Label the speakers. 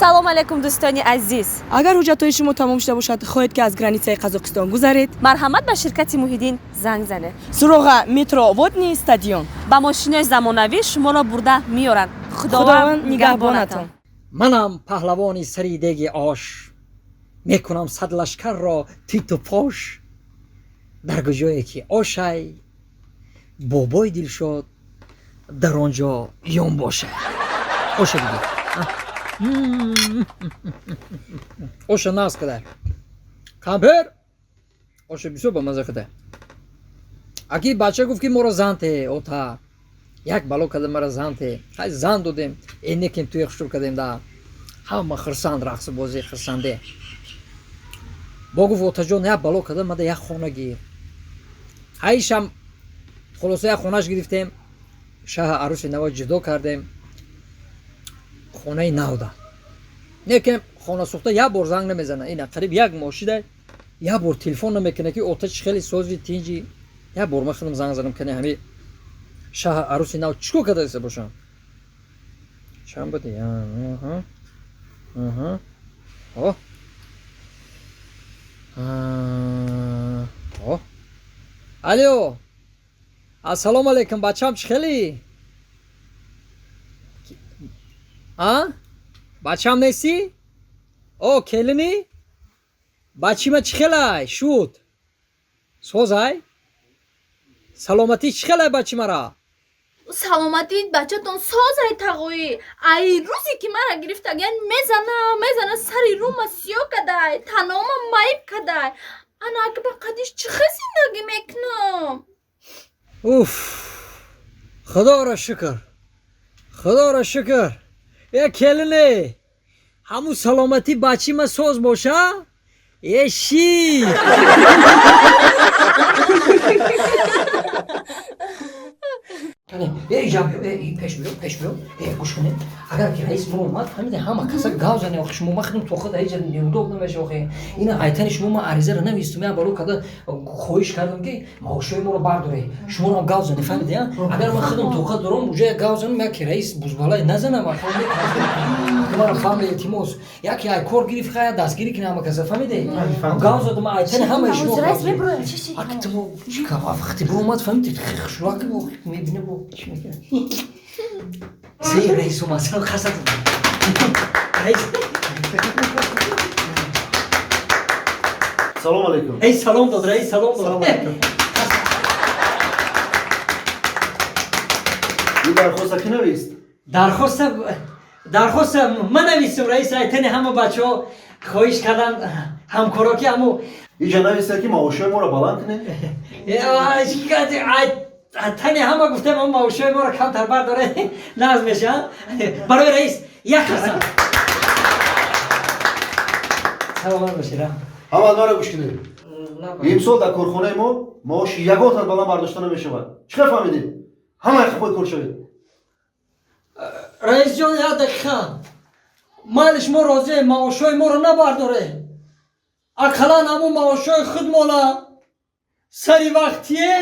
Speaker 1: Салом алейкум, дӯстони азиз.
Speaker 2: Агар ҳуҷҷатҳои шумо тамом шуда бошад, хоҳед, ки аз границаи Қазоқистон гузаред,
Speaker 1: марҳамат, ба ширкати Муҳиддин занг занед.
Speaker 2: Суроға: метро Водный стадион.
Speaker 1: Ба мошинои замонавӣ шуморо бурда меоранд.
Speaker 2: Худованд нигаҳбонатон.
Speaker 3: Манам паҳлавони сари деги ош, мекунам сад лашкарро титу пош. Дар куҷое ки ошай, бобои Дилшод дар он ҷо ён бошад. Оша бигир, оша нағз кадай, кампер, оша бисёр ба маза кадай. Аки бача гуфт, ки моро зан те, ота, як бало када мара зан те. Ҳай, зан додем, энекем туя хушур кардем, да ҳама хирсанд, рақсу бозӣ, хирсанде. Бо гуфт: «Отаҷон, як бало када мада як хона гир». Ҳайшам, хулоса, як хонаш гирифтем, шаҳ аруси нава ҷудо кардем, хонаи навда. Некем хонасӯхта як бор занг намезана. Ина қариб як моҳ шида, як бор телефон намекунад, ки ота, чӣ хеле сози, тинҷи. Як бор ман худам занг задам, кане ҳами шаҳ аруси нав чӣ кор кардаиста бошам. Чанд буди? О, о, алло, ассалому алайкум, бачам, чӣ хелӣ? А бачам нестӣ? О, келини бачима, чӣ хелай? Шуд, созай, саломатӣ, чӣ хелай бачимара?
Speaker 4: Саломатии бачатон созай, тағоӣ. Ай рӯзе ки мара гирифтагиян, мезана, мезана, сари рӯма сиё кадай, танома маиб кадай. Ана аки ба қадиш чӣ хел зиндагӣ мекунам?
Speaker 3: Уф, худоро шукр, худоро шукр. Э, келине, ҳамун саломатӣ бачима соз боша, эши. Э, пеш биё, пеш биё. Э, гӯш кунед, агар ки раис мо омад, фаҳмиде, ҳама каса гав зане. Охи, шумо, ма худам тоқат аиҷа неудобно меша. Охи, ина айтани шумо ма аризаро навистум, я боло када хоҳиш кардам, ки маошҳои моро бардоре, шуморо гав зане, фаҳмиде? Агар ман худам тоқат дорам, уже гав занам, яки раис бузбалай назанам, мара фаҳме, илтимос, яке ай кор гирифт, хая дастгирӣ кина ҳама каса, фаҳмиде? Гав задам айтани ҳамаи шумо. Вақте биромад, фаҳмиди, хушрак мебине, бо чӣ мекунад? Се раис омад, қасад раис.
Speaker 5: Салом алейкум.
Speaker 3: Эй, салом дод раис, салом дод.
Speaker 5: Ин дархоста кӣ навист?
Speaker 3: Дархоста ман навистум, раис. Айтани ҳама бачаҳо хоҳиш карданд, ҳамкоро, ки ҳаму
Speaker 5: Иҷа нависта, ки маошҳои моро баланд кунед.
Speaker 3: Тани ҳама гуфтем, ҳама маошҳои моро камтар бардоре, нағз мешавад барои раис. Як қасам, саломат бошед.
Speaker 5: Ҳама маро гӯш кунед. Имсол дар корхонаи мо маоши ягон тан баланд бардошта намешавад. Чӣ хел фаҳмидед? Ҳамаи қафои кор шавед.
Speaker 3: Раисҷон, як дақиқа. Майли, шумо розием, маошҳои моро набардоре, ақаллан ҳамун маошҳои худмона сари вақтие.